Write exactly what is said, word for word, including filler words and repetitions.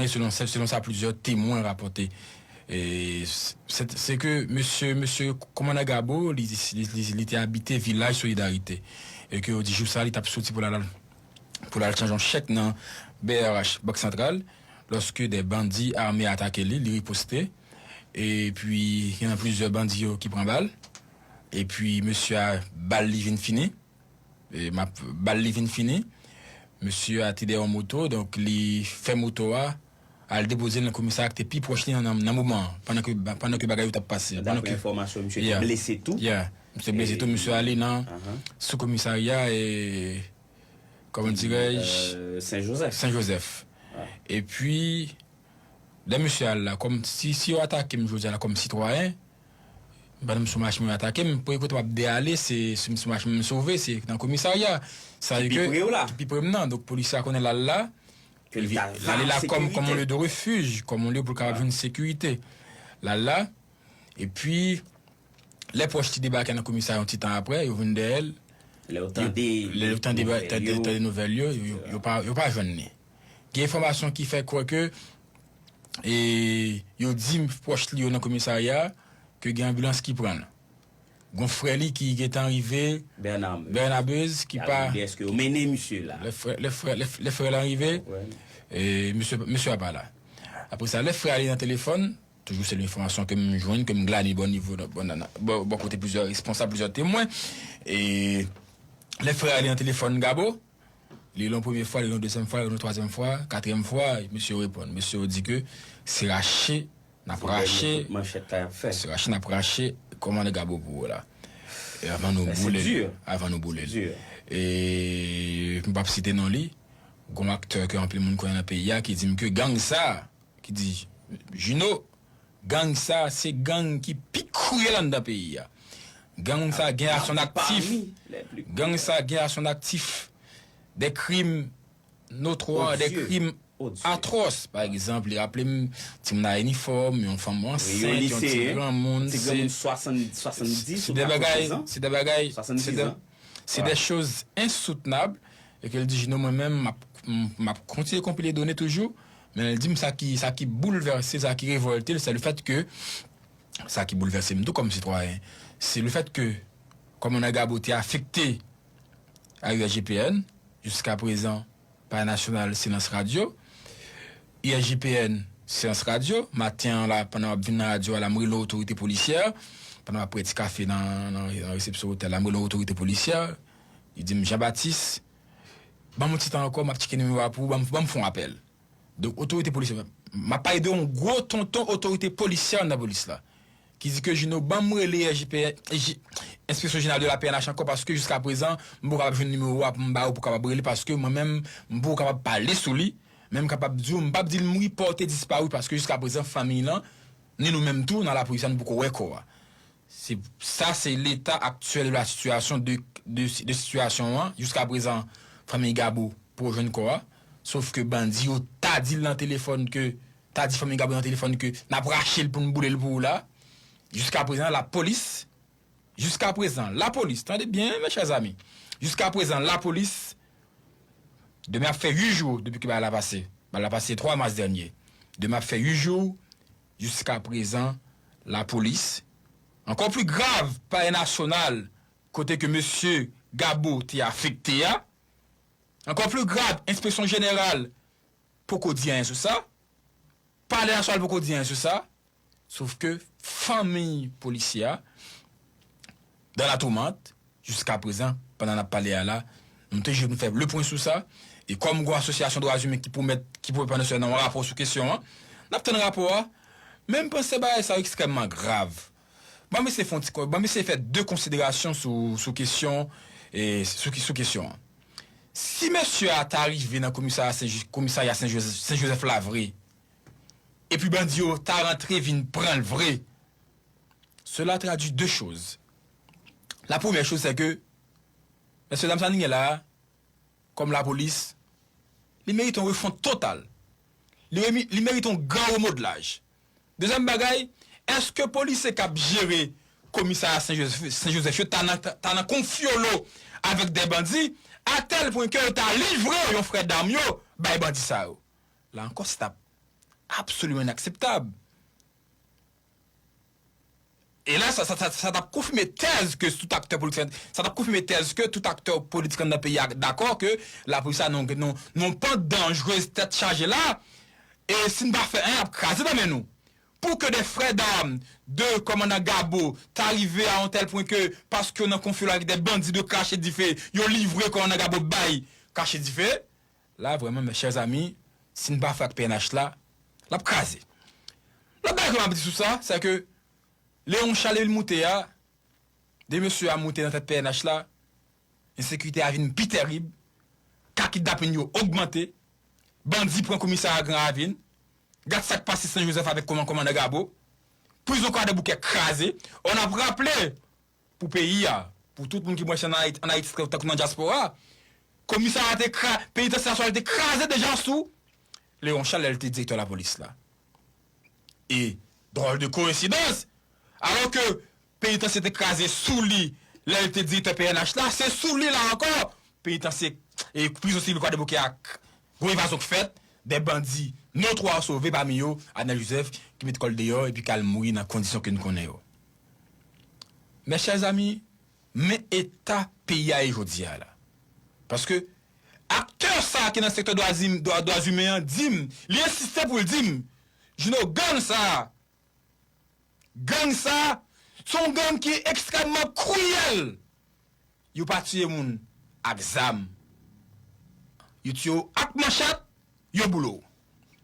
E selon, selon sa plizyè temwen rapòte, e, se, se ke mesye, mesye kòmandan Gabo, li, li, li, li te abite Vilaj Solidarite. E ke yo di jou sa, li t ap soti pou l al, pou l al chanje yon chèk nan B R H, Bank Santral, lòske de bandi ame atake li, li riposte. Epi, gen plizyè bandi yo ki pran bal. Epi, mesye a, bal li vin fini. E, m ap, bal li vin fini. Mesye a te dèyè yon moto, donk li fè moto a al depoze l nan komisarya ki te pi pwòch li an nan, nan moman an, pandan ke, pandan ke bagay yo t ap pase. Pandan Daprè ke enfòmasyon, misye te yeah. blese tou. Yeah. Misye blese tou, misye ale nan Ahan. sou komisarya e, kòman dirèj, Euh, Sen Jozèf. Sen Jozèf. Ah. Epi, lè misye al la, kòm si, si yo atake m jodi a la kòm sitwayen, pandan m sou machin yo atake m, premye kote m ap deyale, se si m sou machin m sove, se nan komisarya. Sa Ki vle pi ke, pre w la. ki pi pre m nan. Donk, polisye a konnen l al la, Ke l li, ta l ale la vase kòm, kòm yon sekirite. lye de refij, kòm yon lye pou l kapab jwenn sekirite. L al la, epi, lè pwòch li debake nan komisarya yon ti tan apre, yo vin dèyè l. Lè yo Yo, tande lè yo tande ba- nouvèl tande, yo. tande nouvèl yo, yo, yo, yo pa, yo pa jwenn li. Gen enfòmasyon ki fè kwè ke, e, yo di pwòch li yo nan komisarya ke gen anbilans ki pran l. Gon frè li ki gentan rive Bernard Meuse. Bernard Meuse, ki Y ap pa mande èske yo mennen misye la. Lè frè, lè frè, lè, lè frè la rive, Wè. e, misye, misye a pa la. Apre sa, lè frè a li nan telefòn, toujou se enfòmasyon ke m jwenn, ke m glane bò nivo, bò, nan- nan- bò, bò kote plizyè responsab, plizyè temwen. E lè frè a li nan telefòn Gabo, li rele yon premye fwa, li rele yon dezyèm fwa, li rele yon twazyèm fwa, katriyèm fwa, mesye yo reponn. Mesye yo di ke se rache, n ap Se dènye rache, kout manchèt la y ap fè. se rache, n ap rache, kòmandan Gabo pou ou la. E avan nou Mwen, se boule l, di. avan nou boule l. Di. E m p ap site non li, gon aktè ke anpil moun konnen nan peyi a ki di m ke gang sa, ki di, Juno, gang sa, se gang ki pi kriyèl anndan peyi a. Gang sa gen a son aktif. Gang sa gen a son aktif de krim notwa, de krim atwòs. Pa egzanp, li raple m, timoun a inifòm, yon fanm ansent, yon ti granmoun, ti granmoun se, se de bagay, se de bagay, se de, se de choz ensoutnab, e ke l di, Juno, mwen menm, m ap, m ap kontinye konpile done toujou, men l di m sa ki, sa ki boulvèse, sa ki revòlte l, se le fèt ke, sa ki boulvèse m tou kòm sitwayen, se le fèt ke, kòmandan Gabo te afekte a U S G P N, jiska prezan, Palè Nasyonal, Silans Radyo. U S G P N, Silans Radyo. Maten an la, pandan m ap vin nan radyo a la, m rele otorite polisyè. Pandan m ap pran ti kafe nan, nan, nan resepsyon otèl la, m rele otorite polisyè. Li di m, Jean Baptiste, ban m yon ti tan ankò, m ap tcheke nimewo a pou ou, ban m, ban m fè yon apèl. Donk, otorite polisyè, m ap pale de yon gwo tonton otorite polisyè anndan polis la. Ki di ke Juno, ban m rele S G P, J-, Inspection Générale de la P N H ankò, paske jiska prezan, m poko kapab jwenn nimewo a pou m ba ou pou kapab rele, paske mwen menm, m poko kapab pale sou li, men m kapab di w, m p ap di l m ripòte disparu, paske jiska prezan, fanmiy lan, ni nou menm tou, nan lapolis la, nou poko wè kò a. Se, sa se leta aktyèl de la sitiyasyon, de, de, de sitiyasyon an. Jiska prezan, fanmiy Gabo poko jwenn kò a. Sof ke bandi yo ta di l nan telefòn ke, ta di fanmiy Gabo nan telefòn ke n ap rache l pou n boule l pou ou la. Jiska prezan, lapolis, jiska prezan, lapolis, tande byen, mes chers amis. Jiska prezan, lapolis, demen ap fè uit jou depi ke bagay la pase. Bagay la pase twa mas dènye. Demen ap fè uit jou, jiska prezan, lapolis, ankò pli grav, Palè Nasyonal, kote ke mesye Gabo te afekte a, ankò pli grav, Enspeksyon Jeneral poko di anyen sou sa, Palè Nasyonal poko di anyen sou sa, sof ke fanmi polisye a, dans la tourmente, jiska prezan, pandan n ap pale a la, nou te jwenn nou fè le pwen sou sa, e kòm gon asosyasyon dwa imen ki pwomèt, ki pwomèt pandan se nan yon rapò sou kesyon an, n ap tann rapò a, men m panse bagay sa yo ekstrèmman grav. Ban m eseye fè yon ti, ban m eseye fè de konsiderasyon sou, sou kesyon, e, sou, sou kesyon an. Si mesye a ta rive nan komisarya Sen, komisarya Sen Jozèf, Sen Jozèf la vre, epi bandi yo ta rantre vin pran l vre, cela traduit deux choses. La première chose, c'est que, mesye dam sa nou gen la a, kòm lapolis, li merite yon refont total. Li, li merite yon gran remodlaj. Dezyèm bagay, èske polisye k ap jere komisarya Sen Jozèf, Sen Jozèf yo ta nan, ta nan konfyolo avèk de bandi, atèl pwen ke yo ta livre yon frè dam yo bay bandi sa yo? La ankò, se t ap absoliman inakseptab. E la, sa, sa, sa, sa t ap konfime tèz ke tout aktè politik, sa t ap konfime tèz ke tout aktè politik anndan peyi a dakò ke lapolis la nan, nan, nan yon pant danjrez tèt chaje la, e si n pa fè anyen, l ap kraze nan men nou. Pou ke de frè dam de kòmandan Gabo ta rive a yon tèl pwen ke paske yo nan konfli avèk de bandi de krache dife, yo livre kòmandan Gabo bay krache dife, la vrèman, mes chers amis, si n pa fè ak P N H la, l ap kraze. Lòt bagay ke m ap di sou sa, se ke Léon Charles moute a, de mesye a moute nan tèt P N H la, ensekirite a vin pi tèrib, ka kidnapin yo ogmante, bandi pran komisarya Gran Ravin, gad sa k pase Sen Jozèf avèk kòman-, kòmandan Gabo, prizon Kwadèboukè kraze, on ap raple pou peyi a, pou tout moun ki branche ann Ayiti, ann Ayiti tankou nan dyaspora, komisarya te kra-, penitansye nasyonal te kraze deja sou Léon Charles lè l te direktè lapolis la. E, dwòl de koyensidans, alò ke penitansye te kraze sou li lè l te direktè P N H la, se sou li la ankò penitansye e prizon sivil Kwadèboukè a, gwo evazyon k fèt, de bandi notwa sove, pami yo Anèl Jozèf ki met kò l deyò epi k al mouri nan kondisyon ke n konnen yo. Mes chers amis, men eta peyi a ye jodi a la. Paske aktè sa ki nan sektè dwa zim-, dwa, dwa imen an di m, li ensiste pou l di m, Juno, gang sa, gang sa, se yon gang ki ekstrèmman kriyèl. Yo pa tiye moun ak zam. Yo tiye w ak manchèt, yo boule w.